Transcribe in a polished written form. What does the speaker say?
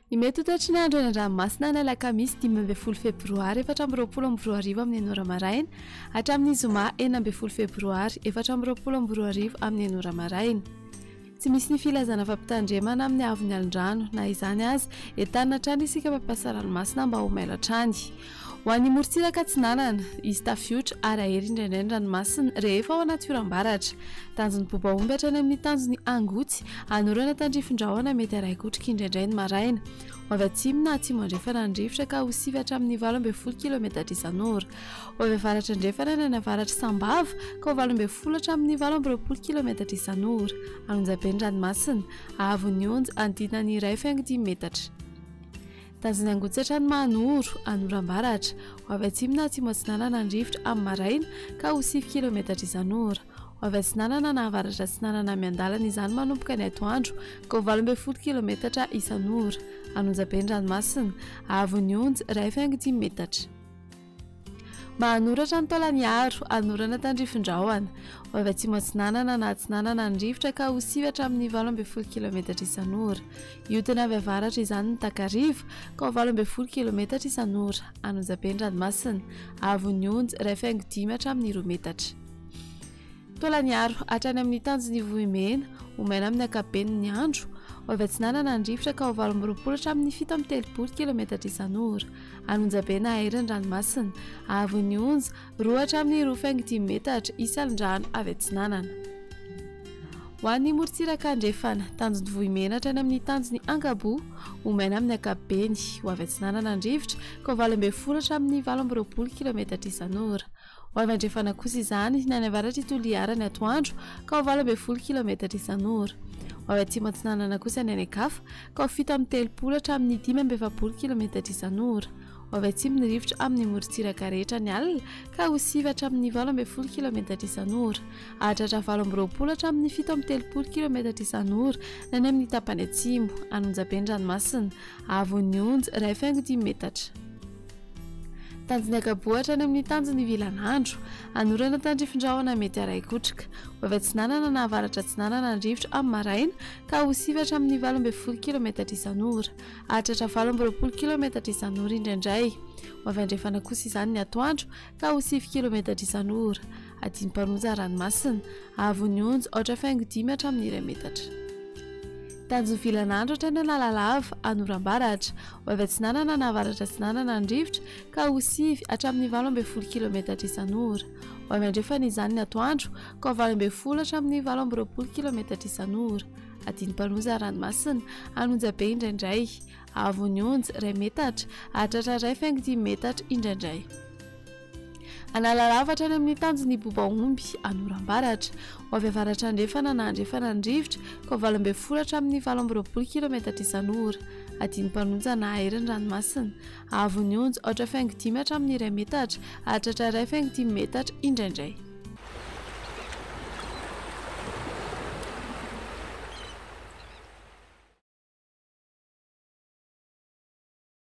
Ny mety ho toetry ny andro eny an-dranomasina ny alakamisy 15 febroary 2024 amin'ny enina ora maraina hatramin'ny zoma 16 febroary 2024 amin'ny enina ora maraina. Tsy misy ny filazana fampitandremana amin'ny haavon'ny alin-drano. Na izany aza, entanina hatrany isika mpampiasa ranomasina mba ho mailo hatrany. Ho an'ny morontsiraka atsinanana, hisy tafiotra ary hahery indraindray ny ranomasina rehefa ao anaty oram-baratra. Tanjon'ny Bobaomby hatrany amin'ny tanjon'ny Angotsy, hanorana tandrifin-drahona mety harahi-kotroka indraindray ny maraina. Ho avy atsimo na atsimo andrefana ny rivotra ka ho sivy hatramin'ny 18 kilometatra isan'ora. Ho avy avaratra andrefana ny any avaratr'i Sambava ka ho 18 hatramin'ny 28 kilometatra isan'ora. Anonjabe ny ranomasina, haavon'ny onja hanodidina ny 1,5 metatra. Tanjona Angotsy hatrany Mahanoro, Anorambaratra. Ho avy atsimo na atsimo atsinanana ny rivotra amin'ny maraina ka ho 9 kilometatra isan'ora. Ho avy atsinanana na avaratra atsinanana miandalana izany manomboka ny atoandro ka ho 18 kilometatra isan'ora. Anonjabe ny ranomasina, haavon'ny onja 1,5 metatra. Mahanoratra ny taolan'Iaro, hanorana tandrifin-drahona. Ho avy atsimo atsinanana na atsinanana ny rivotra ka ho sivy hatramin'ny 18 kilometatra isan'ora. Hiodina avy avaratra izany ny takariva ka ho 18 kilometatra isan'ora. An'Onjabe ny ranomasina. Haavon'ny onja, 1,5 hatramin'ny 2 metatra. Taolagnaro, hatrany amin'ny tanjon'i Vohimena, ho maina amin'ny ankapobeny ny andro, ho avy atsinanana ny rivotra ka ho 28 hatramin'ny 37 kilometatra isan'ora. An'Onjabe na Ahery ny ranomasina. Haavon'ny onja, 2 hatramin'ny 2,5 metatra, hisy alin-drano avy atsinanana. Ho an'ny morontsiraka andrefana, tanjon'i Vohimena hatrany amin'ny tanjon'i Ankaboa, ho maina amin'ny ankapobeny, ho avy atsinanana ny rivotra ka ho 18 hatramin'ny 28 kilometatra isan'ora. Ho avy andrefana kosa izany ny any avaratr'i Toliara ny atoandro ka ho 18 kilometatra isan'ora. Ho avy atsimo atsinanana kosa ny any an-kafa ka ho 37 hatramin'ny 45 kilometatra isan'ora. Ho avy atsimo ny rivotra amin'ny morontsiraka rehetra ny alina ka ho 9 hatramin'ny 18 kilometatra isan'ora. Hahatratra 28 hatramin'ny 37 kilometatra isan'ora ny any amin'ny tapany atsimo, an'Onjabe ny ranomasina, haavon'ny onja 1,5 metatra. Tanjon'ny ankaboa hatrany amin'ny tanjon'ny vilan'andro. Hanorana tandrifin-drahona mety harahi-kotroka. Ho avy atsinanana na avaratra atsinanana ny rivotra amin'ny maraina ka ho sivy hatramin'ny 18 kilometatra isan'ora. Hahatratra 28 kilometatra isan'ora indraindray. Ho avy andrefana kosa izany ny atoandro ka ho sivy kilometatra isan'ora. Adim-panoja ranomasina. Haavon'ny onja, aotra faingo dimy hatramin'ny iray metatra. Tanjon'ny vilan'andro hatrany Analalava, Anorambaratra. Ho avy atsinanana na avaratra atsinanana ny rivotra ka ho sivy hatramin'ny 18 kilometatra isan'ora. Ho avy andrefana izany ny atoandro ka ho 18 hatramin'ny 28 kilometatra isan'ora. Adim-panoja ranomasina, an'Onjabe indraindray. Haavon'ny onja, iray metatra, hahatratra iray faingo dimy metatra indraindray. Analalava hatrany amin'ny tanjon'ny Bobaomby, Anorambaratra. Ho avy avaratra andrefana na andrefana ny rivotra, ka ho 18 hatramin'ny 28 kilometatra isan'ora. Adin'ny na ahery ny ranomasina. Haavon'ny onja, aotra faingo dimy hatramin'ny iray metatra, hahatratra iray faingo dimy metatra indraindray.